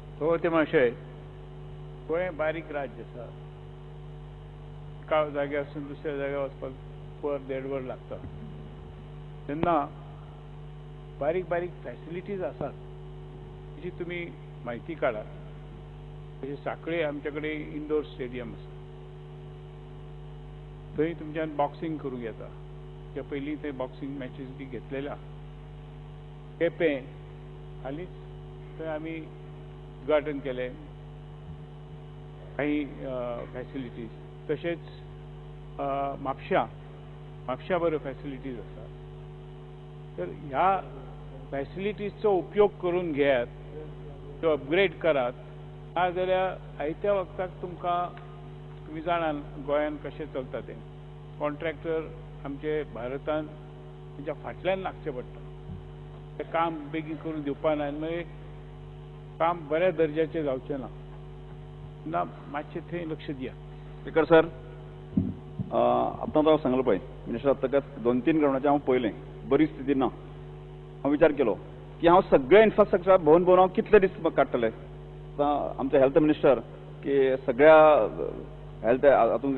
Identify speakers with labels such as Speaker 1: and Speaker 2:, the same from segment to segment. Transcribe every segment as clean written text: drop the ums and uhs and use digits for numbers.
Speaker 1: सभापती महाशय, गोंय बारीक राज्य आसा. एका जाग्यार दुसऱ्या जाग्यार वचपाक वर देड वर लागता. तेन्ना बारीक बारीक फॅसिलिटीज आसात तेची तुमी म्हायती काडात. तशें साखळे आमचे कडेन इंडोर स्टेडियम आसा, थंय तुमच्यान बॉक्सिंग करूंक येता. त्या पयलीं थंय बॉक्सिंग मॅचीस बी घेतलेल्या. केपें हालींच थंय आमी उद्घाटन केलें काही फॅसिलिटीज. तशेंच म्हापश्यां म्हापश्यां बऱ्यो फॅसिलिटीज आसात. तर ह्या फॅसिलिटीजचो उपयोग करून घेयात, त्यो अपग्रेड करात. नाजाल्यार आयत्या वखदाक तुमकां तुमी जाणात गोंयांत कशें चलता तें. कॉन्ट्रॅक्टर आमचे भारतान तेंच्या फाटल्यान लागचें पडटा. तें काम बेगीन करून दिवपा ना आनी मागीर काम बऱ्या दर्जाचें जावचें ना. ना मातशें थंय लक्ष दियात.
Speaker 2: स्पीकर सर, आतां हांव सांगलो पळय मिनिस्टर जातकच 2-3 ग्रावंडाचें हांव पळयलें, बरी स्थिती ना. हांव विचार केलो की हांव सगळें इन्फ्रास्ट्रक्चर भोवन भोवन हांव कितले दीस काडटले. आतां आमचे हेल्थ मिनिस्टर की सगळ्या हेल्थ हातूंत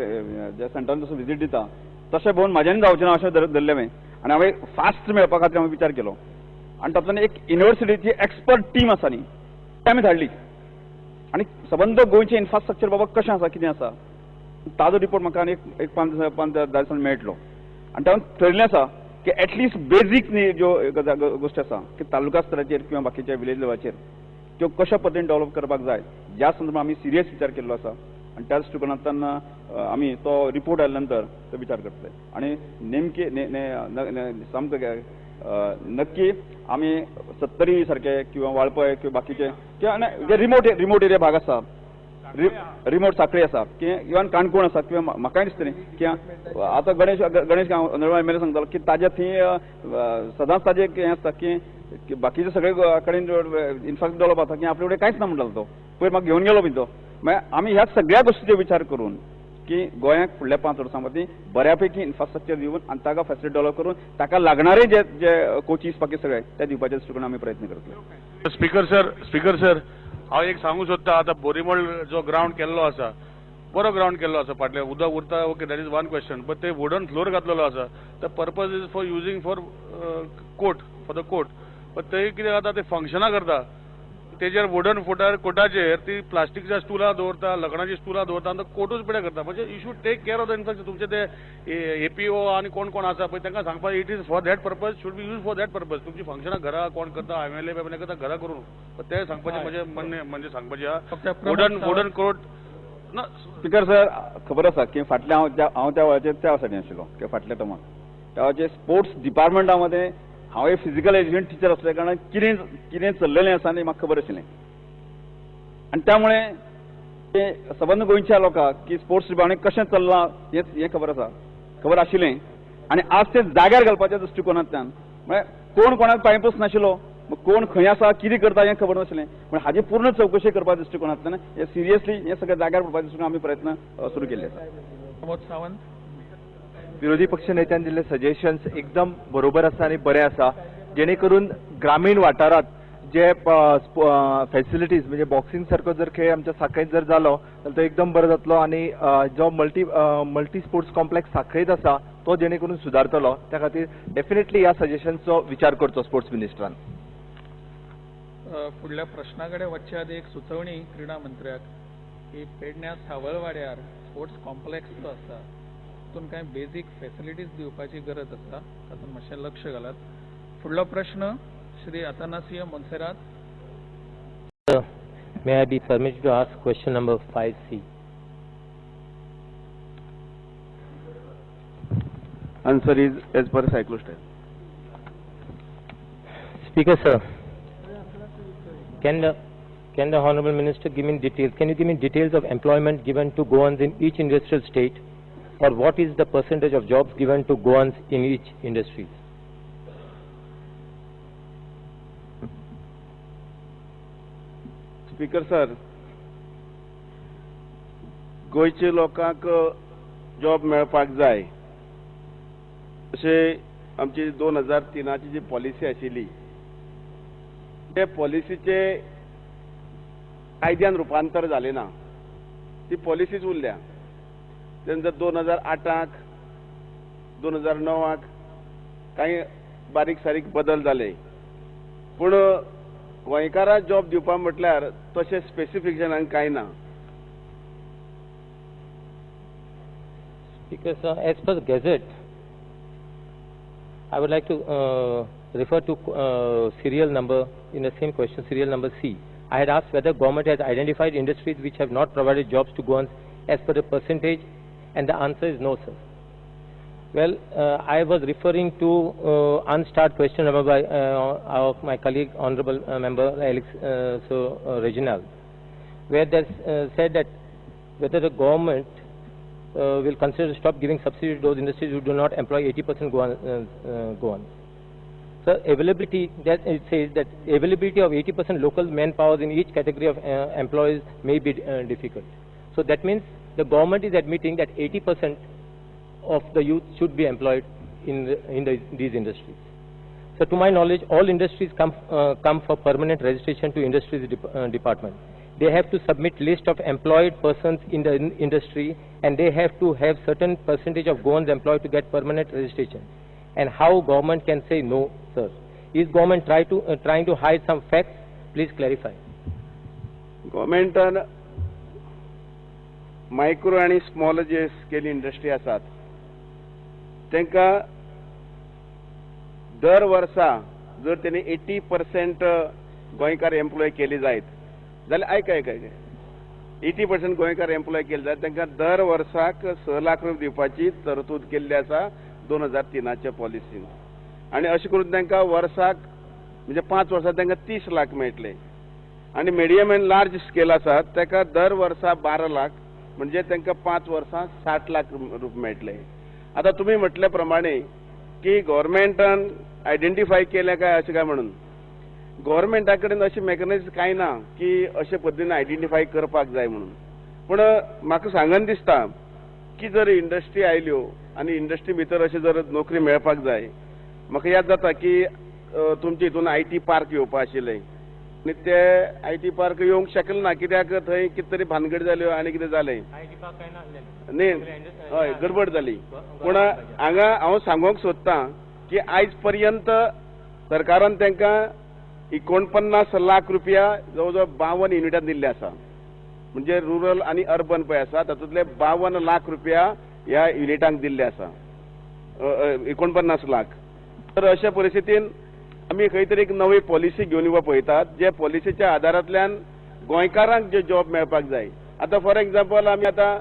Speaker 2: जे सेंटरान जसो विजीट दिता तशें भोवन म्हाज्यान जावचें ना अशें धरलें हांवें. आनी हांवें फास्ट मेळपा खातीर हांवें विचार केलो आनी तातूंतल्यान एक युनिवर्सिटीची एक्सपर्ट टीम आसा न्ही ती आमी धाडली आनी सबंद गोंयचें इन्फ्रास्ट्रक्चर बाबा कशें आसा कितें आसा ताजो रिपोर्ट म्हाका आनी एक 5-10 दिसांनी मेळटलो. आनी तातूंत ठरिल्लें आसा की एटलिस्ट बेजीक न्ही ज्यो गोश्टी आसा की तालुका स्तराचेर किंवा बाकीच्या विलेज लेवलाचेर त्यो कशा पद्दतीन डेव्हलप करपाक जाय ज्या संदर्भात आमी सिरियस विचार केल्लो आसा आनी त्या दृश्टिकोनांतल्यान आमी तो रिपोर्ट आयल्या नंतर तो विचार करतले. आनी नेमके सामको नक्की आमी सत्तरी सारके किंवा वाळपय किंवा बाकीचे किंवा जे रिमोट एरिया भाग आसा, रिमोट साखळी आसा की इवन काणकोण आसा किंवा म्हाकाय दिसता न्ही की आतां गणेश गांव एम एल ए सांगतालो की ताज्या थंय सदांच ताजें हें आसता की बाकीचे सगळे कडेन इन्फ्रास्ट्रक्चर डेव्हलप जाता की आपले कडेन कांयच ना म्हणटालो तो पयर म्हाका घेवन गेलो बी तो. मागीर आमी ह्या सगळ्या गोश्टीचेर विचार करून की गोंयाक फुडल्या 5 वर्सां मदीं बऱ्यापैकी इन्फ्रास्ट्रक्चर दिवन आनी ताका फॅसिलिटी डेव्हलप करून ताका लागणारे जे जे कोचीस बाकी सगळे ते दिवपाचे दृश्टिकोन आमी प्रयत्न करतले.
Speaker 3: स्पीकर सर, हांव एक सांगू सोदता. आतां बोरीमोल जो ग्रावंड केल्लो आसा, बरो ग्रावंड केल्लो आसा, फाटले उदक उरता, okay that is one question, but ते वुडन फ्लोर घातलेलो आसा. The purpose is for using for court, for the court. But ते कितें जाता, ते फंक्शनां करता तेजेर वुडन फुटार कोटाचेर ती प्लास्टिकच्या स्टुलां दवरता, लकणाची स्टुलां दवरता आनी तो कोटूच पिड्यार करता. म्हणजे you should take care of the infrastructure. तुमचे ते एपीओ आनी कोण कोण आसा पळय तांकां सांगपाक, it is for that purpose, should be use for that purpose. तुमची फंक्शनां घरा कोण करता, एम एल ए करता घरा करून, ते सांगपाचें म्हजें म्हणणें, म्हणजे सांगपाचें आहा वुडन कोट ना.
Speaker 2: स्पीकर सर, खबर आसा की फाटल्या हांव त्या वेळाचेर त्या सायडीन आशिल्लो किंवा फाटल्या टर्माक त्या वेळाचेर स्पोर्ट्स डिपार्टमेंटा मदें हांव एक फिजिकल एज्युकेशन टिचर आसल्या कारणान कितें कितें चल्लेलें आसा आनी म्हाका खबर आशिल्लें. आनी त्यामुळे ते सबंद गोंयच्या लोकांक की स्पोर्ट्स डिपार्टमेंट कशें चल्लां हें खबर आसा, खबर आशिल्लें. आनी आज ते जाग्यार घालपाच्या दृश्टिकोनांतल्यान म्हळ्यार कोण कोणाक पांयपूस नाशिल्लो, कोण खंय आसा कितें करता हें खबर नाशिल्लें. पूण हाजी पूर्ण चवकशी करपाच्या दृश्टिकोनांतल्यान हें सिरियसली हें सगळें जाग्यार पडपाच्या दृश्टिकोनान आमी प्रयत्न सुरू केल्ले आसा.
Speaker 4: प्रमोद सावंत.
Speaker 5: विरोधी पक्ष नेत्यान दिल्ले सजेशन्स एकदम बरोबर आसा आनी बरें आसा, जेणे करून ग्रामीण वाठारांत जे फॅसिलिटीज म्हणजे बॉक्सिंग सारको जर खेळ आमच्या साखळीत जर जालो जाल्यार तो एकदम बरो जातलो आनी जो मल्टी स्पोर्ट्स कॉम्प्लेक्स साखळीत आसा तो जेणे करून सुदारतलो. त्या खातीर डेफिनेटली ह्या सजेशन्सचो विचार करचो स्पोर्ट्स मिनिस्टरान.
Speaker 4: फुडल्या प्रश्ना कडेन वचच्या आदी एक सुचोवणी क्रीडा मंत्र्याक की पेडण्या सावळवाड्यार स्पोर्ट्स कॉम्प्लेक्स जो आसा तातूंत कांय बेजीक फॅसिलिटीज दिवपाची गरज आसा, तातूंत मातशें लक्ष घालात. फुडलो प्रश्न Shri Atanasio Monserrate.
Speaker 6: May I be permitted to ask question number 5C?
Speaker 7: Answer is as per cyclostyle.
Speaker 6: Speaker sir, can the Honorable Minister give me details? Can you give me details of employment given to Goans in each industrial state, or what is the percentage of jobs given to Goans in each industry?
Speaker 7: Speaker sir, गोंयच्या लोकांक job मेळपाक जाय अशें आमची 2003ची जी policy आशिल्ली त्या पॉलिसीचे कायद्यान रुपांतर जालें ना, ती पॉलिसीच उरल्या. तेन्ना 2008 2009 कांय बारीक सारीक बदल जाले, पूण गोंयकारांक जॉब दिवपा म्हटल्यार तशें स्पेसिफिकेशन कांय ना.
Speaker 6: Because as per the Gazette, I would like to refer to serial number in the same question, serial number C. I had asked whether government has identified industries which have not provided jobs to Goans as per the percentage, and the answer is no, sir. Well, I was referring to unstarred question number by my colleague, Honorable Member Alex Reginald, where they said that whether the government will consider to stop giving subsidy to those industries who do not employ 80% Goans. So availability, that it says that availability of 80% local manpower in each category of employees may be difficult. So that means the government is admitting that 80% of the youth should be employed in these industries. So to my knowledge, all industries come for permanent registration to industries department. They have to submit list of employed persons in the industry, and they have to have certain percentage of Goans employed to get permanent registration. And how government can say no, sir? Is government trying to hide some facts? Please clarify.
Speaker 7: Government micro आणि small जे scale industry आसात तांकां दर वर्सा जर तेणी 80% गोंयकार employ केली जायत जाल्यार, आयक आयक आयक, 80% गोंयकार एम्प्लॉय केले जायत तांकां दर वर्साक 6 लाख रुपया दिवपाची तरतूद केल्ली आसा 2003च्या पॉलिसीन. आनी अशें करून तांकां वर्साक म्हणजे 5 वर्सां तांकां 30 लाख मेळटले. आनी मिडियम एंड लार्ज स्केल आसा ताका दर वर्सा 12 लाख म्हणजे तांकां 5 वर्सां 60 लाख रुपया मेळटले. आतां तुमी म्हटल्या प्रमाणे की गव्हर्मेंटान आयडेंटिफाय केलें काय अशें काय म्हणून, गव्हर्मेंटा कडेन अशें मेकॅनिझम कांय ना की अशे पद्दतीन आयडेंटिफाय करपाक जाय म्हणून. पूण म्हाका सांगन दिसता की जर इंडस्ट्री आयल्यो आनी इंडस्ट्री भितर अशें जर नोकरी मेळपाक जाय, म्हाका याद जाता की तुमचे हितून IT park येवपा आशिल्लें आनी ते IT park येवंक शकले ना कित्याक थंय कितें तरी भानगड जाल्यो आनी कितें जालें, न्ही हय गडबड जाली. पूण हांगा हांव सांगूंक सोदतां की आयज पर्यंत सरकारान तांकां 49 लाख रुपया जवळ जवळ 52 युनिटां दिल्ले आसा, म्हणजे रुरल आनी अर्बन पळय आसा तातूंतले 52 लाख रुपया ह्या युनिटांक दिल्ले आसा, 49 लाख. तर अशा परिस्थितीन आमी खंय तरी एक नवी पॉलिसी घेवन येवपा पळयतात, जे पॉलिसीच्या आदारांतल्यान गोंयकारांक जे जॉब मेळपाक जाय. आतां फॉर एग्जाम्पल आमी आतां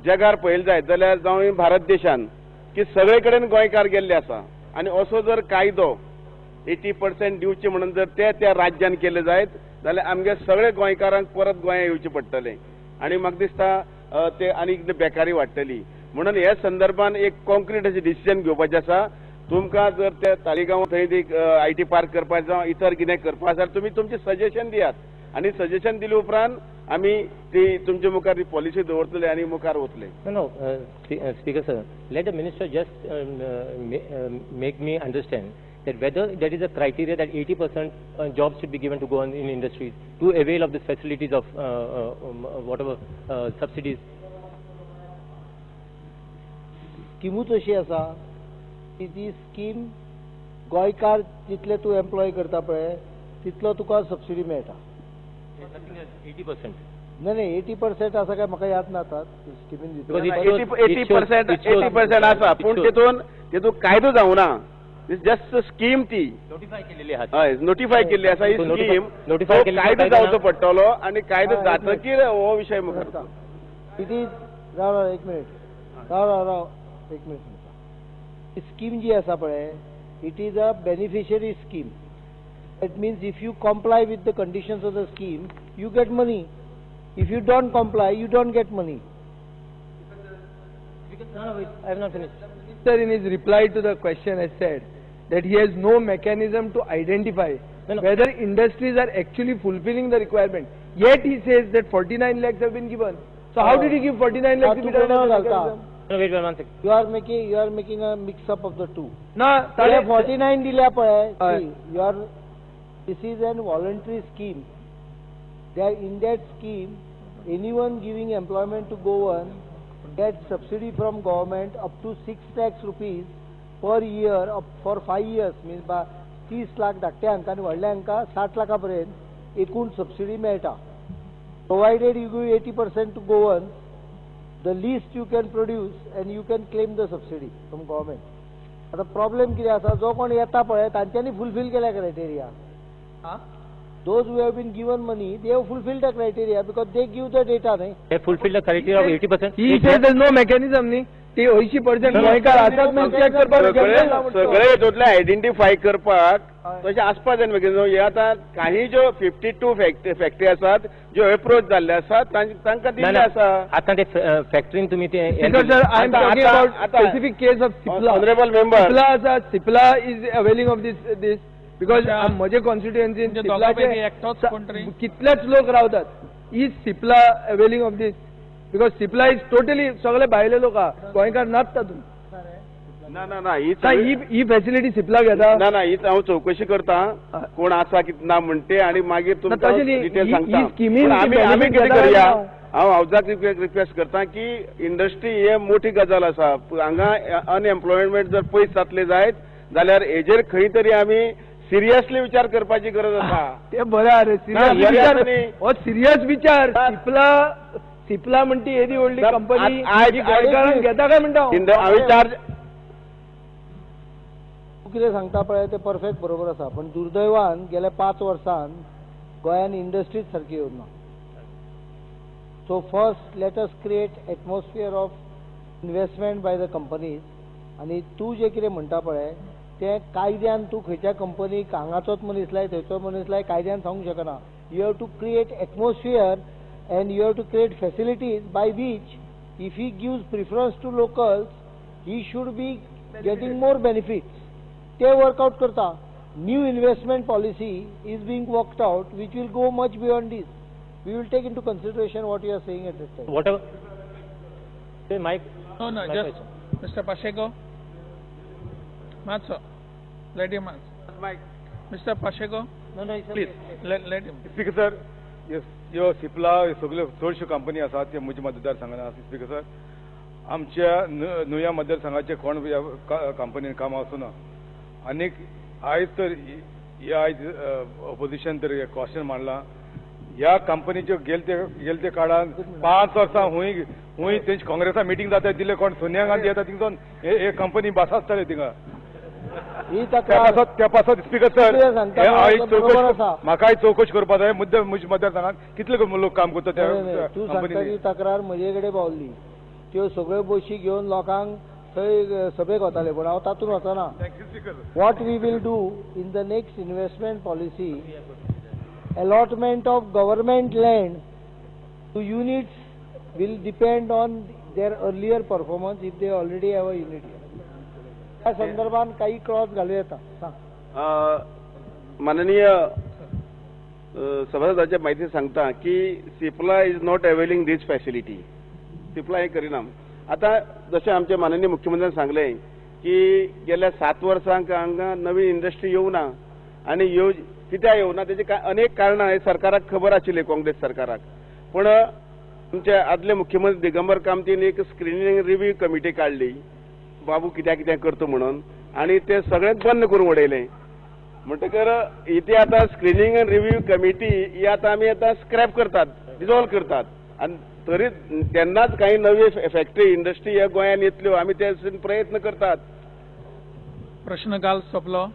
Speaker 7: जगार पळयलें जायत जाल्यार जावं भारत देशान की सगळे कडेन गोंयकार गेल्ले आसा आनी असो जर कायदो 80% दिवचे म्हणून जर ते त्या राज्यान केले जायत जाल्यार आमगे सगळे गोंयकारांक परत गोंया येवचें पडटलें आनी म्हाका दिसता ते आनी बेकारी वाडटली. म्हणून ह्या संदर्भान एक कॉन्क्रीट अशें डिसिजन घेवपाचें आसा. तुमकां जर त्या तालिगांव थंय IT park करपाक जावं इतर कितें करपा आसा तुमी तुमचें सजेशन दियात आनी सजेशन दिले उपरांत आमी ती तुमचे मुखार ती पॉलिसी दवरतले आनी मुखार वतले.
Speaker 6: No, Speaker sir, let the minister just make me understand that whether there is a criteria that 80% jobs should be given to go on in industries to avail of the facilities of whatever subsidies.
Speaker 8: स्किमूच अशी आसा की ती scheme गोंयकार जितले तूं employ करता पळय तितलो तुका सबसिडी मेळटा.
Speaker 6: 80%.
Speaker 8: नाही नाही 80% आसा काय म्हाका याद ना आतां स्किमीन.
Speaker 7: 80% आसा पूण तितून तितून कायदो जावना, जस्ट स्कीम ती
Speaker 6: नोटिफाय केलेली आसा.
Speaker 7: हय नोटिफाय केल्ली आसा ही स्कीम, कायदो जावचो पडटलो आनी कायदो जातकीर हो विशय मुखार.
Speaker 8: It is राव राव एक मिनिट, राव राव राव एक मिनिट सांगता. स्कीम जी आसा पळय it is a beneficiary scheme. That means if you comply with the conditions of the scheme you get money, if you don't comply you don't get money.
Speaker 6: I have not finished.
Speaker 9: Sir, in his reply to the question has said that he has no mechanism to identify whether industries are actually fulfilling the requirement. Yet he says that 49 lakhs have been given. So how did he give 49 lakhs if he doesn't have a mechanism?
Speaker 6: No, wait, one second.
Speaker 8: You are making a mix up of the two.
Speaker 9: No,
Speaker 8: 49 दिल्या पळय. You are, this is an voluntary scheme. There in that scheme anyone giving employment to Goan get subsidy from government up to 6 lakhs rupees per year up for 5 years, means 30 lakh धाकट्या हांकां आनी व्हडल्या हांकां 60 लाखां पर्यंत एकूण subsidy मेळटा. Provided you give 80% to Goan, the least you can produce and you can claim the subsidy from government. आतां प्रॉब्लेम कितें आसा, जो कोण येता पळय तांच्यांनी फुलफील केल्या criteria. Those who have been given money, they have fulfilled the criteria because they give the data. Nahi?
Speaker 6: They fulfilled the criteria of 80%.
Speaker 9: He says there is no mechanism. Nahi? ते 80% गोंयकार आसात म्हणून check करपाक
Speaker 7: सगळे हितूंतले identify करपाक तशें आसपा जाय मेकॅनिझम. हे आतां काही ज्यो 52 फॅक्टरी आसात ज्यो एप्रोच जाल्ले आसात तांकां दिल्ले आसा.
Speaker 6: आतां ते फॅक्टरीन तुमी ते
Speaker 9: sir, I am talking about specific case of Cipla.
Speaker 7: Honourable member,
Speaker 9: Cipla आसा, Cipla is availing of this this because म्हजे कॉन्स्टिट्युएन्सीन सिप्लाचे कितलेच लोक रावतात. Is Cipla availing of this? Because Cipla is totally सगळे भायले लोक गोंयकार नात तातूंत.
Speaker 7: ना ना ना,
Speaker 9: ही फॅसिलिटी सिप्ला घेता.
Speaker 7: ना ना, हीच हांव चवकशी करता कोण आसा कितें ना म्हणटे आनी मागीर तुमकां डिटेल सांगता. आमी कितें करया, हांव हावजाक रिक्वेस्ट करता की इंडस्ट्री हे मोठी गजाल आसा. हांगा अनएम्प्लॉयमेंट जर पयस जातले जायत जाल्यार हेजेर खंय तरी आमी सिरियसली विचार करपाची गरज आसा.
Speaker 9: ते बरें आरे, सिरियस विचार हो, सिरियस विचार. सिप्ला सिप्ला म्हणटी येदी व्हडली कंपनी गोंयकारांक घेता काय म्हणटा
Speaker 7: हांवें चार्ज.
Speaker 8: तूं कितें सांगता पळय तें परफेक्ट बरोबर आसा, पण दुर्दैवान गेल्या 5 वर्सान गोंयान इंडस्ट्रीज सारकी येवना. So first let us create atmosphere of investment by the companies. आनी तूं जें कितें म्हणटा पळय तें कायद्यान तूं खंयच्या कंपनीक हांगाचोच मनीस लाय थंयचो मनीस लाय कायद्यान सांगूंक शकना. You have to create atmosphere and you have to create facilities by which if he gives preference to locals, he should be getting more benefits. They work out karta. New investment policy is being worked out, which will go much beyond this. We will take into consideration what you are saying at this time.
Speaker 6: Whatever. Say, Mike.
Speaker 4: No, no, just question. Mr. Pacheco. Matso, let him answer.
Speaker 7: Mike.
Speaker 4: Mr. Pacheco.
Speaker 8: No, no,
Speaker 4: please, let him.
Speaker 10: Speaker sir, yes, ह्यो सिप्ला सगळ्यो चडश्यो company आसात त्यो म्हज्या मतदारसंघान आसा. Speaker sir, आमच्या नुया मतदारसंघाचे कोण ह्या कंपनीन कामां वचूना. आनीक आयज तर हे आयज ऑपोजिशन तर क्वेश्चन मांडलां ह्या कंपनीच्यो गेल ते काळान 5 वर्सां हुंय हुंय तेंची काँग्रेसा मिटींग जाता दिल्ले कोण सोनिया गांधी येता थिंगसून हे कंपनी बस आसताले थिंगा. त्या पासत स्पीकर सर, म्हाकाय चवकशी करपाक जाय मुद्दे म्हज्या मतदारसंघात कितले लोक काम करता त्या
Speaker 8: तूं सांगता ती तक्रार म्हजे कडेन पावली. त्यो सगळ्यो बशी घेवन लोकांक थंय सभेक वताले, पूण हांव तातूंत वचना. What we will do in the next investment policy, allotment of government land to units will depend on their earlier performance if they already have a unit. त्या संदर्भात काही क्रॉस घालू येता.
Speaker 7: माननीय सभासदाच्या माहिती सांगता की Cipla is not availing this facility. Cipla हे करिना. आतां जशें आमचे माननीय मुख्यमंत्र्यान सांगलें की गेल्या 7 वर्सांक हांगा नवी इंडस्ट्री येवना आनी येव कित्याक येवना तेजे अनेक कारणां हे सरकाराक खबर आशिल्ली, काँग्रेस सरकाराक. पूण आमचे आदले मुख्यमंत्री दिगंबर कामतीन एक स्क्रिनींग रिव्यू कमिटी काडली, बाबू कित्याक कितें करता म्हणून, आनी ते सगळें बंद करून उडयलें. म्हणटकर इथे आतां स्क्रिनींग आनी रिव्यू कमिटी ही आतां आमी आतां स्क्रॅप करतात, डिजॉल्व करतात. आनी तरी तेन्नाच काही नवी फॅक्टरी इंडस्ट्री ह्या गोंयांत येतल्यो, आमी ते प्रयत्न करतात.
Speaker 4: प्रश्नकाल सोंपलो.